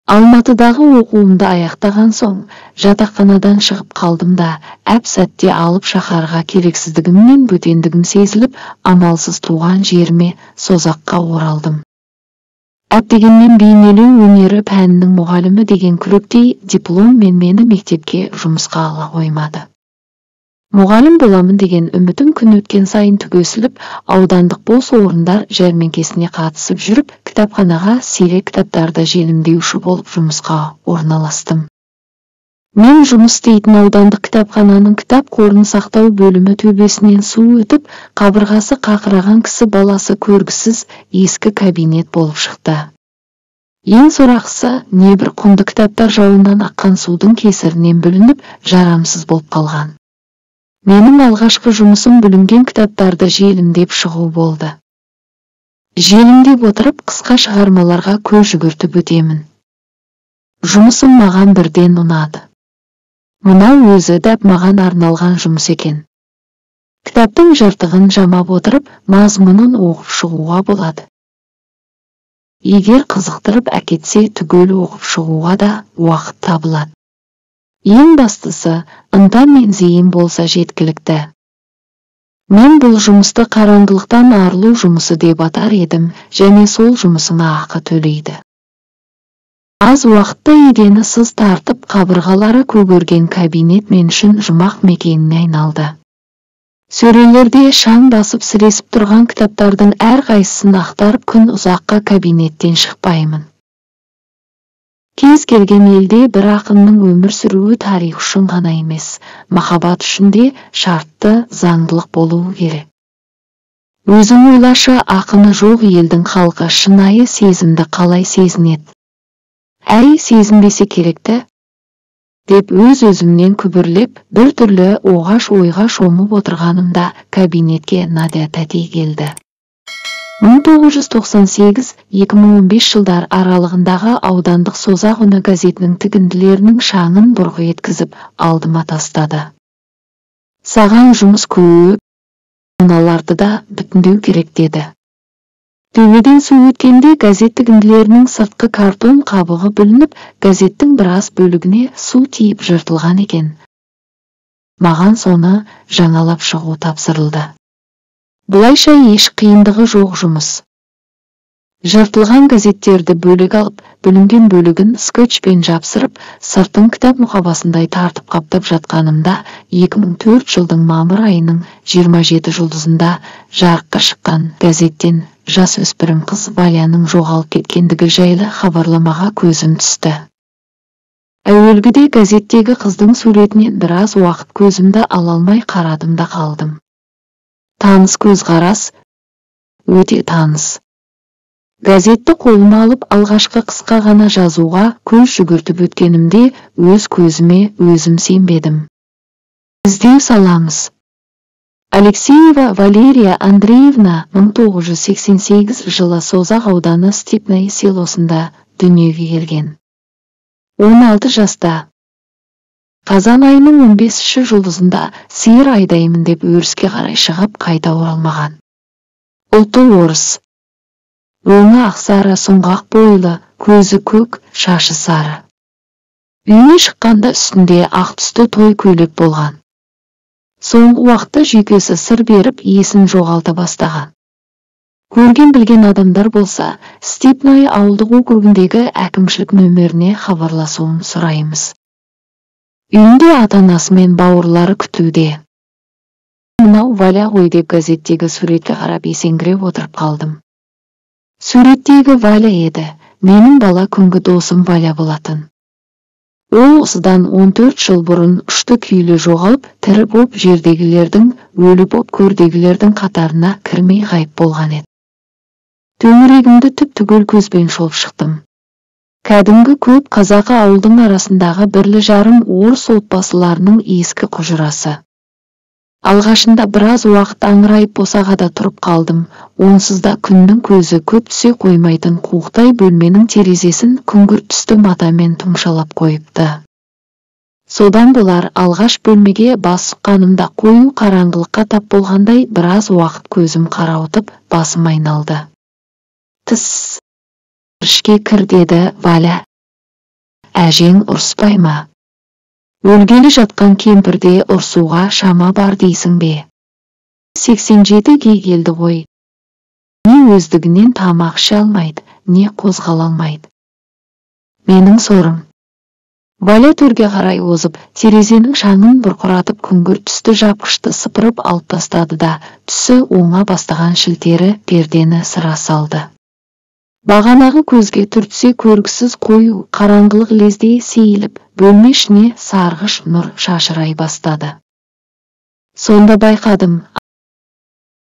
Алматыдағы оқуымды аяқтаған соң жатақханадан шығып қалдым да, әп-сәтте алып шаһарға керексіздігім мен бөтендігім сезіліп, амалсыз туған жеріме, Созаққа оралдым. Әттегенмен бейнелеу өнері пәнінің мұғалімі деген күліктей дипломмен мені мектепке жұмысқа ала қоймады. Мұғалім боламын деген үмітім күн өткен сайын түгесіліп, аудандық бос орындар жәрмеңкесіне қатысып жүріп, кітапханаға сирек кітаптарды желімдеуші болып жұмысқа орналастым. Мен жұмыс істейтін аудандық кітапхананың кітап қорын сақтау бөлімі төбесінен су өтіп, қабырғасы қақыраған, кісі баласы көргісіз ескі кабинет болып шықты. Ең сорақысы, небір құнды кітаптар жауыннан аққан судың кесірінен бүлініп, жарамсыз болып қалған. Менің алғашқы жұмысым бүлінген кітаптарды желімдеп шығу болды. Желімдеп отырып, қысқа шығармаларға көз жүгіртіп өтемін. Жұмысым маған бірден ұнады. Мынау өзі дәп маған арналған жұмыс екен. Кітаптың жыртығын жамап отырып, мазмұнын оқып шығуға болады. Егер қызықтырып әкетсе, түгел оқып шығуға да уақыт табылады. Ең бастысы, ынта мен зейін болса жеткілікті. Мен бұл жұмысты қараңғылықтан арылу жұмысы деп атар едім және сол жұмысыңа ақы төлейді. Аз уақытта едені сыз тартып, қабырғалары көгерген кабинет мен үшін жұмақ мекеніне айналды. Сөрелерде шаң басып сіресіп тұрған кітаптардың әрқайсысын ақтарып, күн ұзаққа кабинеттен шықпаймын. Кез келген елде бір ақынның өмір сүруі тарих үшін ғана емес, махаббат үшін де шартты заңдылық болуы керек. Өзің ойлашы, ақыны жоқ елдің халқы шынайы сезімді қалай сезінеді? Әй, сезінбесе керекті, деп өз-өзімнен күбірлеп, бір түрлі оғаш ойға шомып отырғанымда кабинетке Надя тәтей келді. 1998-2015 жылдар аралығындағы аудандық «Созақ үні» газетінің тігінділерінің шаңын бұрқ еткізіп, алдыма тастады. «Саған жұмыс көп, мыналарды да бүтіндеу керек», – деді. Төбеден су өткенде газет тігінділерінің сыртқы картон қабығы бүлініп, газеттің біраз бөлігіне су тиіп жыртылған екен. Маған соны жаңалап шығу тапсырылды. Бұлайша еш қиындығы жоқ жұмыс. Жыртылған газеттерді бөлек алып, бүлінген бөлігін скотчпен жапсырып, сыртын кітап мұқабасындай тартып қаптап жатқанымда 2004 жылдың мамыр айының 27 жұлдызында жарыққа шыққан газеттен жасөспірім қыз Валяның жоғалып кеткендігі жайлы хабарламаға көзім түсті. Әуелгіде газеттегі қыздың суретінен біраз уақыт көзімді ала алмай қарадым да қалдым. Таныс көзқарас, өте таныс. Газетті қолыма алып, алғашқы қысқа ғана жазуға көз жүгіртіп өткенімде өз көзіме өзім сенбедім. Іздеу саламыз. Алексеева Валерия Андреевна 1988 жылы Созақ ауданы Степное селосында дүниеге келген. 16 жаста. Қазан айының 15-ші жұлдызында сиыр айдаймын деп өріске қарай шығып, қайта оралмаған. Ұлты орыс. Өңі ақсары, сұңғақ бойлы, көзі көк, шашы сары. Үйіне шыққанда үстінде ақ түсті той көйлек болған. Соңғы уақытта жүйкесі сыр беріп, есін жоғалта бастаған. Көрген білген адамдар болса, Степное ауылдық округіндегі әкімшілік нөміріне хабарласуын сұраймыз. Үйінде ата-анасы мен бауырлары күтуде. «Мынау Валя ғой», – деп газеттегі суретке қарап есеңгіреп отырып қалдым. Суреттегі Валя еді, менің бала күнгі досым Валя болатын. Ол осыдан 14 жыл бұрын ұшты күйлі жоғалып, тірі боп жердегілердің, өлі боп көрдегілердің қатарына кірмей ғайып болған еді. Төңірегімді түп-түгел көзбен шолып шықтым. Кәдімгі көп қазақы ауылдың арасындағы бірлі-жарым орыс отбасыларының ескі құжырасы. Алғашында біраз уақыт аңырайып босағада тұрып қалдым. Онсыз да күннің көзі көп түсе қоймайтын қуықтай бөлменің терезесін күңгірт түсті матамен тұмшалап қойыпты. Содан болар, алғаш бөлмеге бас сұққанымда қою қараңғылыққа тап болғандай біраз уақыт көзім қарауытып, басым айналды. «Тыс, ішке кір», – деді Валя. әжең ұрыспай ма? Өлгелі жатқан кемпірде ұрсуға шама бар дейсің бе? 87-ге келді ғой. Не өздігінен тамақ іше алмайды, не қозғала алмайды. Менің сорым. Валя төрге қарай озып, терезенің шаңын бұрқыратып күңгірт түсті жапқышты сыпырып алып тастады да, түсі оңа бастаған шілтері пердені сыра салды. Бағанағы көзге түртсе көргісіз қою қараңғылық лезде сейіліп, бөлме ішіне сарғыш нұр шашырай бастады. Сонда байқадым,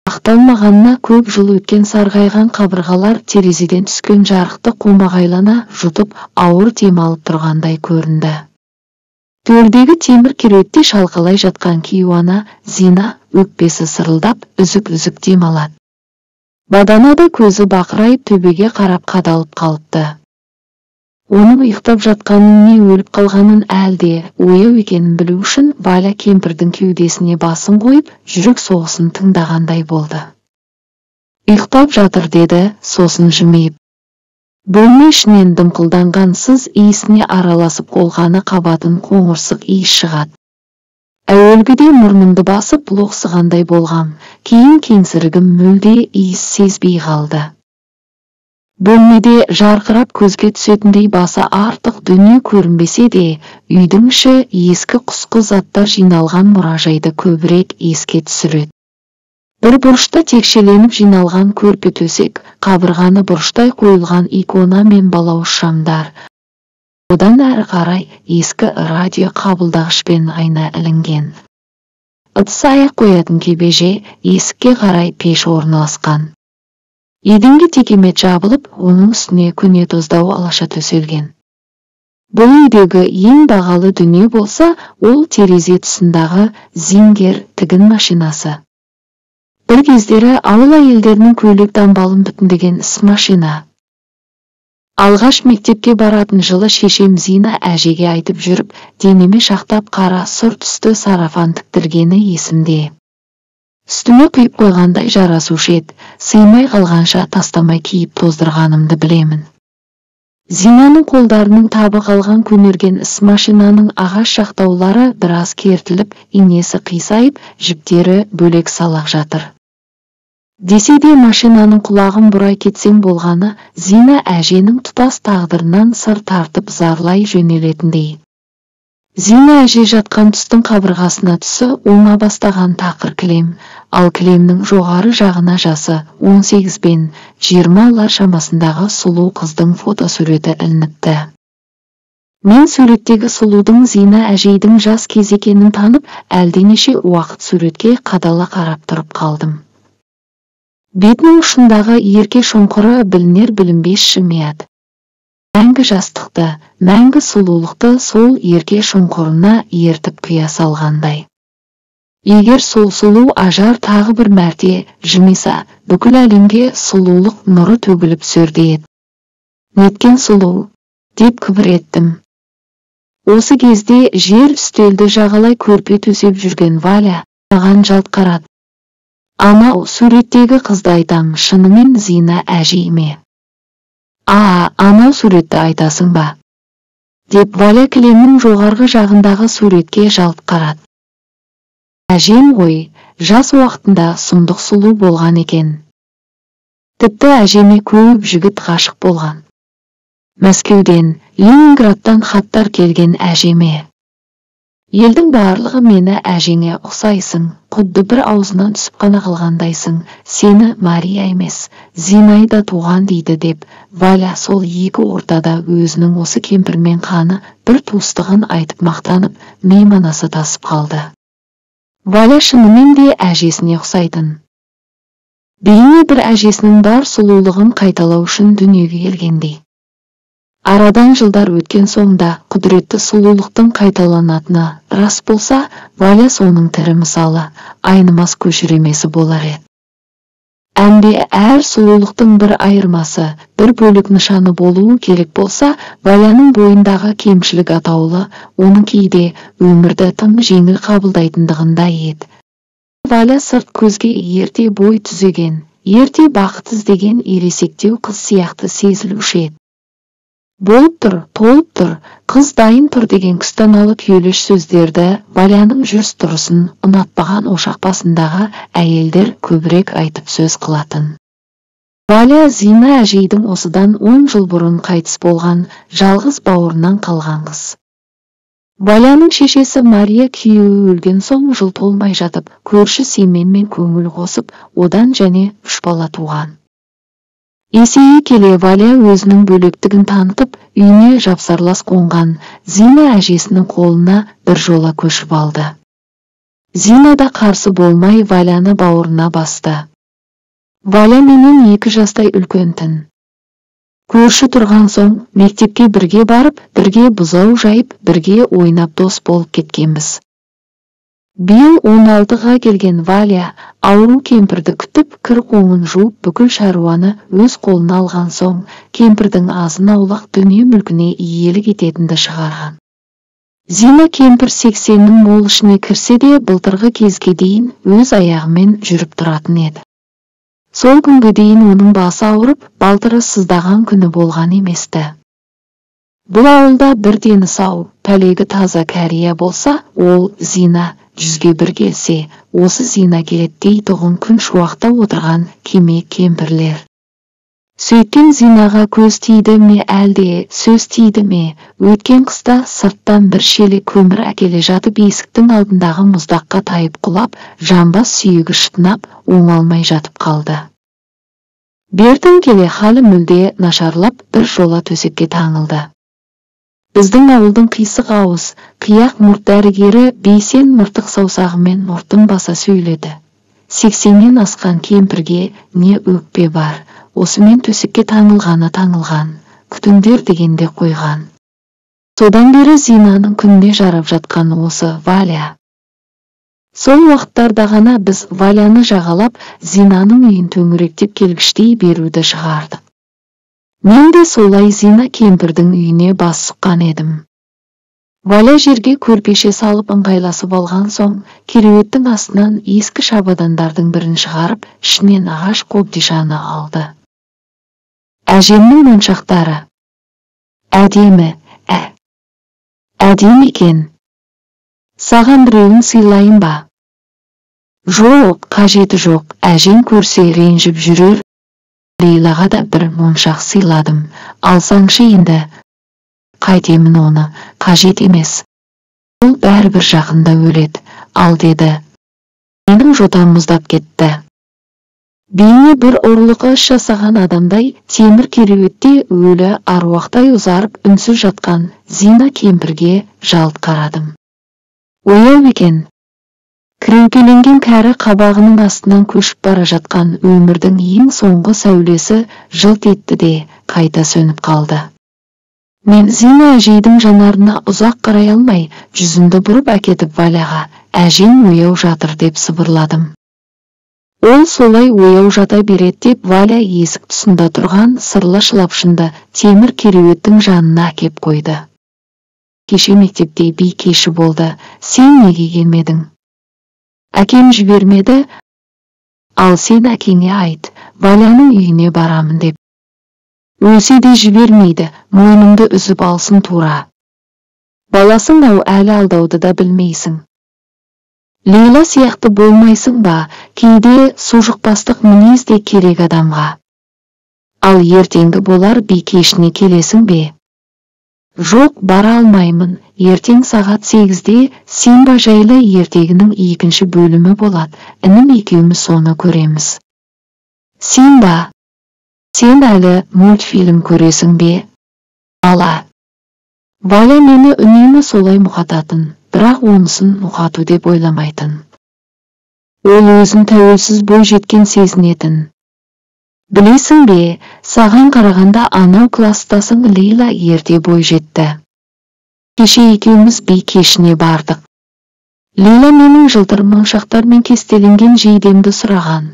ақталмағанына көп жыл өткен сарғайған қабырғалар терезеден түскен жарықты қомағайлана жұтып, ауыр дем алып тұрғандай көрінді. Төрдегі темір кереуетте шалқалай жатқан кейуана Зина өкпесі сырылдап, үзік-үзік дем алады. Баданада көзі бақырайып төбеге қарап қадалып қалыпты. Оның ұйықтап жатқанын не өліп қалғанын әлде ояу екенін білу үшін Валя кемпірдің кеудесіне басын қойып, жүрек соғысын тыңдағандай болды. Ұйықтап жатыр деді, сосын жымиып. Бөлме ішінен дымқылданған сыз иісіне араласып қолғаны қабатын қоңырсық иіс шығады. Әуелгіде мұрнымды басып лоқсығандай болғам, кейін кеңсірігім мүлде иіс сезбей қалды. Бөлмеде жарқырап көзге түсетіндей басы артық дүние көрінбесе де, үйдің іші ескі құсқы заттар жиналған мұражайды көбірек еске түсіреді. Бір бұрышта текшеленіп жиналған көрпе төсек, қабырғаны бұрыштай қойылған икона мен балауыз шамдар. Одан әрі қарай ескі радио қабылдағыш пен айна ілінген. Ыдыс аяқ қоятын кебеже, есікке қарай пеш орналасқан. Еденге текемет жабылып, оның үстіне көне тоздау алаша төселген. Бұл үйдегі ең бағалы дүние болса, ол терезе тұсындағы Зингер тігін машинасы. Бір кездері ауыл әйелдерінің көйлек дамбалын бүтіндеген іс машина. Алғаш мектепке баратын жылы шешем Зина әжеге айтып жүріп, денеме шақтап қара сұр түсті сарафан тіктіргені есімде. Үстіме құйып қойғандай жарасушы еді, сыймай қалғанша тастамай киіп тоздырғанымды білемін. Зинаның қолдарының табы қалған көнерген іс машинаның ағаш жақтаулары біраз кертіліп, инесі қисайып, жіптері бөлек салақ жатыр. Десе де машинаның құлағын бұрай кетсең болғаны, Зина әженің тұтас тағдырынан сыр тартып зарлай жөнелетіндей. Зина әже жатқан түстің қабырғасына түсі оңа бастаған тақыр кілем, ал кілемнің жоғары жағына жасы 18 бен 20-лар шамасындағы сұлу қыздың фотосуреті ілініпті. Мен суреттегі сұлудың Зина әжейдің жас кезі екенін танып, әлденеше уақыт суретке қадала қарап тұрып қалдым. Бетінің ұшындағы ерке шоңқыры білінер-білінбес жымияды. Мәңгі жастықты, мәңгі сұлулықты сол ерке шоңқырына ертіп құя салғандай. Егер сол сұлу ажар тағы бір мәрте жымиса, бүкіл әлемге сұлулық нұры төгіліп түсердей еді. Неткен сұлу, деп күбір еттім. Осы кезде жер үстелді жағалай көрпе төсеп жүрген Валя маған жалт қарады. Анау суреттегі қызды айтам, шынымен Зина әжей ме? А, анау суретті айтасың ба? Деп Валя кілемнің жоғарғы жағындағы суретке жалт қарады. Әжем ғой, жас уақытында сұмдық сұлу болған екен. Тіпті әжеме көп жігіт ғашық болған. Мәскеуден, Ленинградтан хаттар келген әжеме. Елдің барлығы мені әжеңе ұқсайсың, құдды бір аузынан түсіп қана қалғандайсың, сені Мария емес, Зинаида туған дейді деп, Валя сол екі ортада өзінің осы кемпірмен қаны бір туыстығын айтып мақтанып, мейманасы тасып қалды. Валя шынымен де әжесіне ұқсайтын. Бейне бір әжесінің бар сұлулығын қайталау үшін дүниеге келгендей. Арадан жылдар өткен соң да құдіретті сұлулықтың қайталанатыны рас болса, Валя соның тірі мысалы, айнымас көшіремесі болар еді. Әмде әр сұлулықтың бір айырмасы, бір бөлік нышаны болуы керек болса, Валяның бойындағы кемшілік атаулы, оның кейде өмірді тым жеңіл қабылдайтындығында еді. Валя сырт көзге ерте бой түзеген, ерте бақыт іздеген ересектеу қыз сияқты сезілуші еді. Болып тұр, толып тұр, қыз дайын тұр деген күстаналы күйелеш сөздерді Валяның жүріс-тұрысын ұнатпаған ошақ басындағы әйелдер көбірек айтып сөз қылатын. Валя Зина әжейдің осыдан 10 жыл бұрын қайтыс болған жалғыз бауырынан қалған қыз. Валяның шешесі Мария күйеуі өлген соң жыл толмай жатып, көрші Семенмен көңіл қосып, одан және 3 бала туған. Есейе келе Валя өзінің бөлектігін танытып, үйіне жапсарлас қонған Зина әжесінің қолына бір жола көшіп алды. Зина да қарсы болмай Валяны бауырына басты. Валя менен 2 жастай үлкентін. Көрші тұрған соң мектепке бірге барып, бірге бұзау жайып, бірге ойнап дос болып кеткенбіз. Биыл 16-ға келген Валя ауру кемпірді күтіп, кір қоңын жуып, бүкіл шаруаны өз қолына алған соң, кемпірдің азын аулақ дүние мүлкіне иелік ететінді шығарған. Зина кемпір 80-нің мол ішіне кірсе де, былтырғы кезге дейін өз аяғымен жүріп тұратын еді. Сол күнге дейін оның басы ауырып, балтыры сыздаған күні болған еместі. Бұл ауылда бір дені сау, пәлегі таза кәрия болса, ол Зина 100-ге бір келсе, осы Зина келеді дейтұғын күн шуақта отырған кеме кемпірлер. Сөйткен Зинаға көз тиді ме, әлде сөз тиді ме, өткен қыста сырттан бір шелек көмір әкеле жатып есіктің алдындағы мұздаққа тайып құлап, жамбас сүйегі шытынап, оңалмай жатып қалды. Бертін келе халі мүлде нашарлап, бір жола төсекке таңылды. Біздің ауылдың қисық ауыз, қияқ мұрт дәрігері Бейсен мыртық саусағымен мұртын баса сөйледі. 80-нен асқан кемпірге не өкпе бар, осымен төсекке таңылғаны таңылған, күтіңдер дегенде қойған. Содан бері Зинаның күніне жарап жатқан осы Валя. Сол уақыттарда ғана біз Валяны жағалап, Зинаның үйін төңіректеп келгіштей беруді шығардық. Мен де солай Зина кемпірдің үйіне бас сұққан едім. Валя жерге көрпеше салып ыңғайласып алған соң, кереуеттің астынан ескі шабадандардың бірін шығарып, ішінен ағаш қобдишаны алды. Әжемнің моншақтары. Әдемі, әдемі екен. Саған біреуін сыйлайын ба? Жоқ, қажеті жоқ, әжең көрсе ренжіп жүрер. Лейлаға да бір моншақ сыйладым. Алсаңшы енді. Қайтемін оны, қажет емес. Ол бәрібір жақында өледі, ал деді. Менің жотам мұздап кетті. Бейне бір ұрлыққа іс жасаған адамдай темір кереуетте өлі аруақтай ұзарып үнсіз жатқан Зина кемпірге жалт қарадым. Ояу екен. Кіреукеленген кәрі қабағының астынан көшіп бара жатқан өмірдің ең соңғы сәулесі жылт етті де қайта сөніп қалды. Мен Зина әжейдің жанарына ұзақ қарай алмай, жүзімді бұрып әкетіп Валяға, әжең ояу жатыр деп сыбырладым. Ол солай ояу жата береді деп Валя есік тұсында тұрған сырлы шылапшынды темір кереуеттің жанына әкеп қойды. Кеше мектепте би кеші болды, сен неге келмедің? Әкем жібермеді, ал сен әкеңе айт, Валяның үйіне барамын деп. Өлсе де жібермейді, мойныңды үзіп алсын тура. Баласың ау, әлі алдауды да білмейсің. Лейла сияқты болмайсың ба, кейде сужықпастық мінез де керек адамға. Ал ертеңгі болар би кешіне келесің бе? Жоқ, бара алмаймын, ертең сағат 8-де Симба жайлы ертегінің екінші бөлімі болады, інім екеуміз соны көреміз. Симба, сен әлі мультфильм көресің бе? Бала. Валя мені үнемі солай мұқататын, бірақ онысын мұқату деп ойламайтын. Ол өзін тәуелсіз бой жеткен сезінетін. Білесің бе, саған қарағанда анау кластасың Лейла ерте бой жетті. Кеше екеуміз би кешіне бардық. Лейла менің жылтыр моншақтармен кестеленген жейдемді сұраған.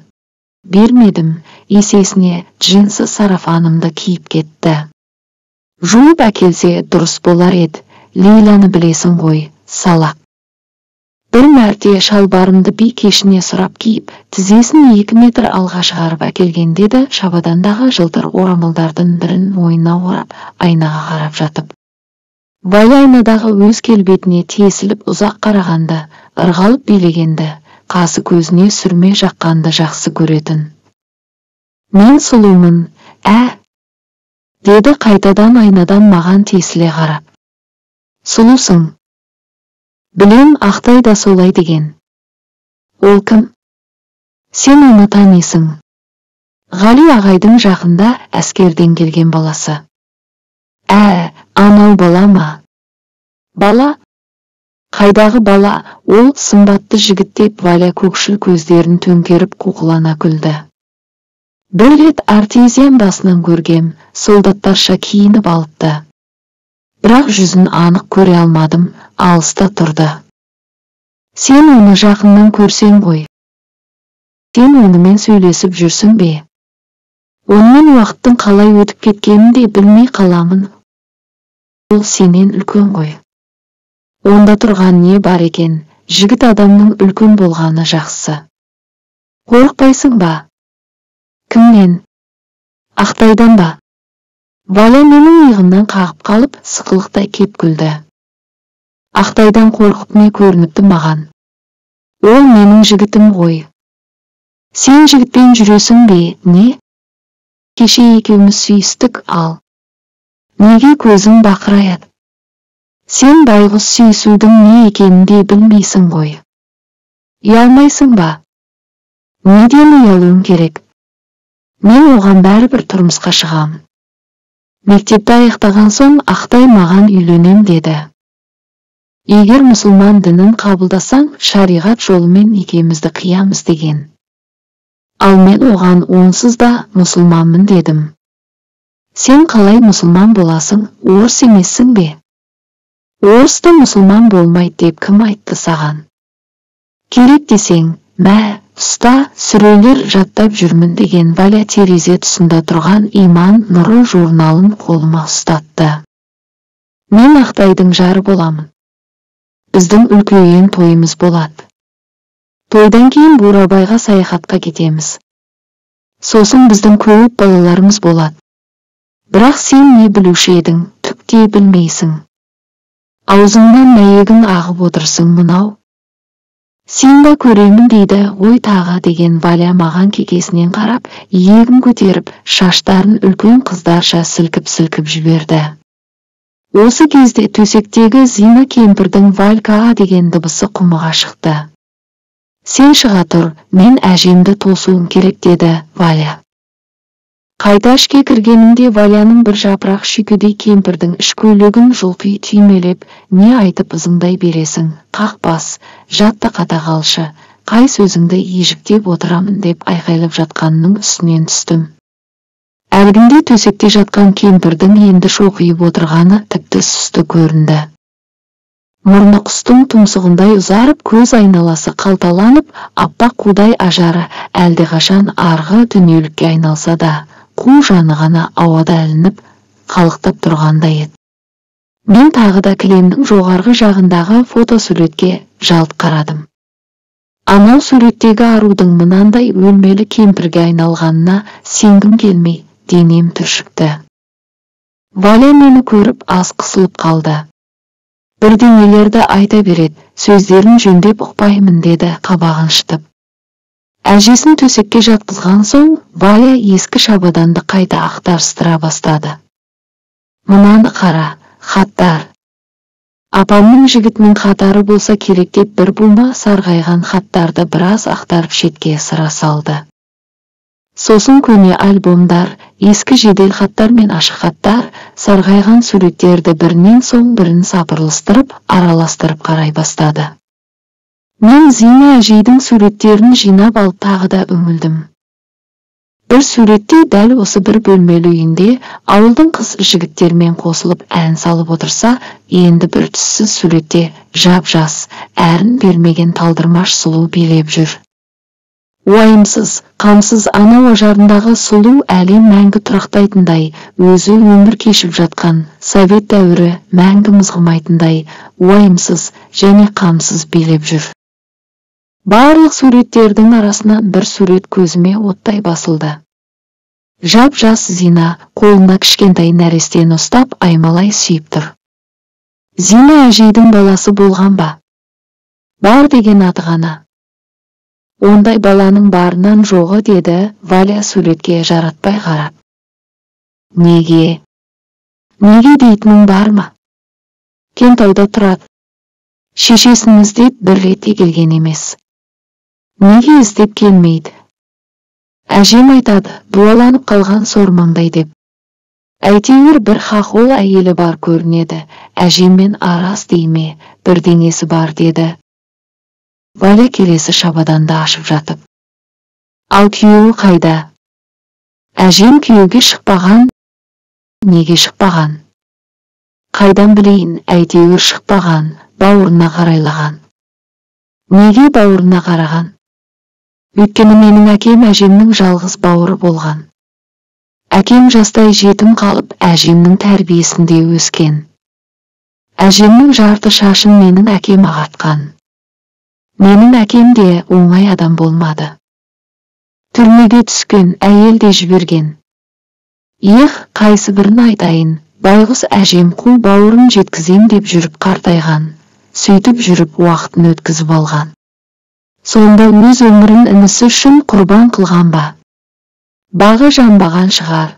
Бермедім, есесіне джинсы сарафанымды киіп кетті. Жуып әкелсе дұрыс болар еді, Лейланы білесің ғой, салақ. Бір мәрте шалбарымды би кешіне сұрап киіп, тізесін 2 метр алға шығарып әкелген деді шабадандағы жылтыр орамалдардың бірін мойнына орап, айнаға қарап жатып. Валя айнадағы өз келбетіне тесіліп ұзақ қарағанды, ырғалып билегенді, қасы көзіне сүрме жаққанды жақсы көретін. Мен сұлумын, ә? Деді қайтадан айнадан маған тесіле қарап. Сұлусың. Білем, Ақтай да солай деген. Ол кім? Сен оны танисың. Ғали ағайдың жақында әскерден келген баласы. Ә, анау бала ма? Бала? Қайдағы бала, ол сымбатты жігіт деп Валя көкшіл көздерін төңкеріп қуқылана күлді. Бір рет артезиан басынан көргем, солдаттарша киініп алыпты. Бірақ жүзін анық көре алмадым, алыста тұрды. Сен оны жақыннан көрсең ғой. Сен онымен сөйлесіп жүрсің бе? Онымен уақыттың қалай өтіп кеткенін де білмей қаламын. Ол сенен үлкен ғой. Онда тұрған не бар екен, жігіт адамның үлкен болғаны жақсы. Қорықпайсың ба? Кімнен? Ақтайдан ба? Валя менің иығымнан қағып қалып, сықылықтай кеп күлді. Ақтайдан қорқып не көрініпті маған? Ол менің жігітім ғой. Сен жігітпен жүресің бе, не? Кеше екеуміз сүйістік, ал. Неге көзің бақыраяды? Сен байғұс сүйісудің не екенін де білмейсің ғой. Ұялмайсың ба? Неден ұялуым керек? Мен оған бәрібір тұрмысқа шығам. Мектепті аяқтаған соң Ақтай маған үйленем деді. Егер мұсылман дінін қабылдасаң, шариғат жолымен некемізді қиямыз деген. Ал мен оған онсыз да мұсылманмын дедім. Сен қалай мұсылман боласың, орыс емессің бе? Орыс та мұсылман болмайды деп кім айтты саған? Керек десең, мә, ұста, сүрелер жаттап жүрмін деген Валя терезе тұсында тұрған Иман нұры журналын қолыма ұстатты. Мен Ақтайдың жары боламын. Біздің үлкейген тойымыз болады. Тойдан кейін Бурабайға саяхатқа кетеміз. Сосын біздің көп балаларымыз болады. Бірақ сен не білуші едің, түк те білмейсің. Аузыңнан мәйегің ағып отырсың мынау. Сен да көремін дейді ой тағы деген Валя маған кекесінен қарап, иегін көтеріп, шаштарын үлкен қыздарша сілкіп-сілкіп жіберді. Осы кезде төсектегі Зина кемпірдің Валька деген дыбысы құмыға шықты. Сен шыға тұр, мен әжемді тосуым керек деді Валя. Қайта ішке кіргенімде Валяның бір жапырақ шүйкедей кемпірдің іш көйлегін жұлқи түймелеп, не айтып ызыңдай бересің, қақпас, жат та қата қалшы, қай сөзіңді ежіктеп отырамын деп айқайлап жатқанының үстінен түстім. Әлгінде төсекте жатқан кемпірдің енді шоқиып отырғаны тіпті сұсты көрінді. Мұрны құстың тұмсығындай ұзарып, көз айналасы қалталанып, аппақ қудай ажары әлдеқашан арғы дүниелікке айналса да, қу жаны ғана ауада ілініп, қалықтап тұрғандай еді. Мен тағы да кілемнің жоғарғы жағындағы фотосуретке жалт қарадым. Анау суреттегі арудың мынандай өлмелі кемпірге айналғанына сенгім келмей, денем түршікті. Валя мені көріп аз қысылып қалды. Бірдеңелерді айта береді, сөздерін жөндеп ұқпаймын деді қабағын шытып. Әжесін төсекке жатқызған соң, Валя ескі шабаданды қайта ақтарыстыра бастады. Мынаны қара, хаттар. Апамның жігітінің хаттары болса керек деп бір бума сарғайған хаттарды біраз ақтарып шетке ысыра салды. Сосын көне альбомдар, ескі жедел хаттар мен ашық хаттар, сарғайған суреттерді бірінен соң бірін сапырылыстырып, араластырып қарай бастады. Мен Зина әжейдің суреттерін жинап алып тағы да үңілдім. Бір суретте дәл осы бір бөлмелі үйінде ауылдың қыз жігіттермен қосылып ән салып отырса, енді бір түссіз суретте жап-жас, әрін бермеген талдырмаш сұлу билеп жүр. Уайымсыз, қамсыз анау ажарындағы сұлу әлем мәңгі тұрақтайтындай, өзі өмір кешіп жатқан совет дәуірі мәңгі мызғымайтындай, уайымсыз және қамсыз билеп жүр. Барлық суреттердің арасынан бір сурет көзіме оттай басылды. Жап-жас Зина қолына кішкентай нәрестені ұстап аймалай сүйіп тұр. Зина әжейдің баласы болған ба? Бар деген аты ғана. Ондай баланың барынан жоғы, деді Валя суретке жаратпай қарап. Неге? Неге дейтінің бар ма? Кентауда тұрады. Шешесін іздеп бір рет те келген емес. Неге іздеп келмейді? Әжем айтады, дуаланып қалған сормаңдай деп. Әйтеуір бір хохол әйелі бар көрінеді, әжеммен араз дей ме, бірдеңесі бар, деді Валя келесі шабаданды ашып жатып. Ал күйеуі қайда? Әжем күйеуге шықпаған. Неге шықпаған? Қайдан білейін, әйтеуір шықпаған, бауырына қарайлаған. Неге бауырына қараған? Өйткені менің әкем әжемнің жалғыз бауыры болған. Әкем жастай жетім қалып, әжемнің тәрбиесінде өскен. Әжемнің жарты шашын менің әкем ағартқан. Менің әкем де оңай адам болмады. Түрмеге түскен, әйел де жіберген. Эх, қайсы бірін айтайын, байғұс әжем қу бауырын жеткізем деп жүріп қартайған, сөйтіп жүріп уақытын өткізіп алған. Сонда өз өмірін інісі үшін құрбан қылған ба? Бағы жанбаған шығар.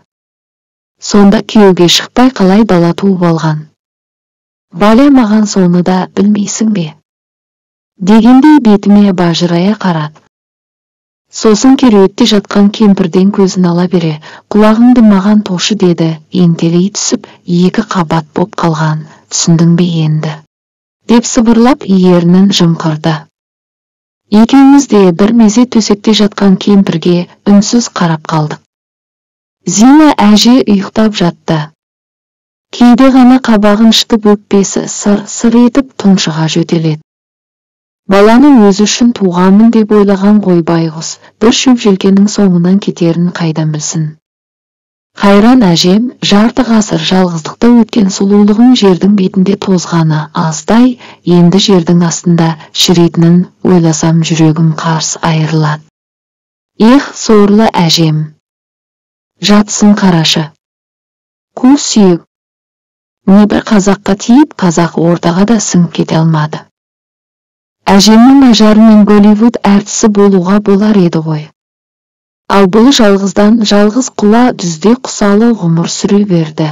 Сонда күйеуге шықпай қалай бала туып алған? Валя маған соны да білмейсің бе? Дегендей бетіме бажырая қарады. Сосын кереуетте жатқан кемпірден көзін ала бере, құлағыңды маған тошы, деді, ентелей түсіп, екі қабат боп қалған, түсіндің бе енді? Деп сыбырлап ернін жымқырды. Екеуміз де бір мезет төсекте жатқан кемпірге үнсіз қарап қалдық. Зина әже ұйықтап жатты. Кейде ғана қабағын шытып, өкпесі сыр-сыр етіп тұншыға жөтеледі. Баланы өзі үшін туғанмын деп ойлаған ғой байғұс, бір шөп желкенің соңынан кетерін қайдан білсін. Қайран әжем, жарты ғасыр жалғыздықта өткен сұлулығың жердің бетінде тозғаны аздай, енді жердің астында шіритінін ойласам жүрегім қарс айырылады. Эх, сорлы әжем. Жатсын қарашы. Қу сүйек. Небір қазаққа тиіп, қазақ ортаға да сіңіп кете алмады. Әжемнің ажарымен Голливуд әртісі болуға болар еді ғой. Ал бұл жалғыздан жалғыз құла түзде құсалы ғұмыр сүре берді.